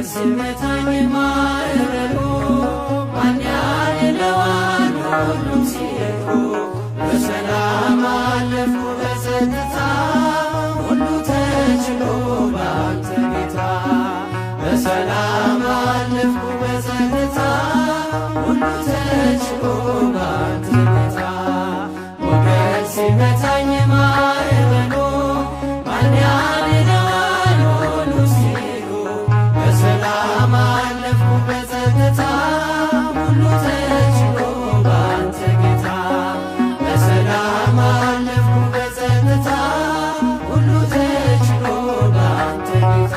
ሲመታኝ ማዕበሉ ማን ያድነዋል ሁሉም ሲሉ፣ በሰላም አለፍኩ በጸጥታ፣ ሁሉ ተችሎ ባንተ ጌታ። በሰላም አለፍኩ በጸጥታ፣ ሁሉ ተችሎ ባንተ ጌታ። ሞገድ ሲመታኝ ማዕበሉ ማን ያድነዋል ሁሉ ሲሉ፣ በሰላም አለፍኩ በጸጥታ፣ ሁሉ ተችሎ ባንተ ጌታ። በሰላም አለፍኩ በጸጥታ፣ ሁሉ ተችሎ ባንተ ጌታ።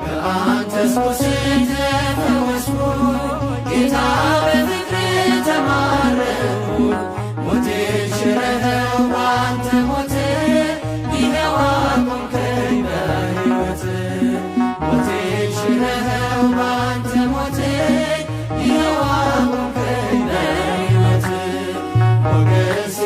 በአንተ ቁስል ተፈወስኩ ጌታ፣ በፍቅር ተማረኩ። ሞቴን ሽረኸው በአንተ ሞት፣ ይኸው አቆምከኝ በሕይወት። ሞቴን ሽረኸው በአንተ ሞት፣ ይኸው አቆምከኝ በሕይወት። ሞገስ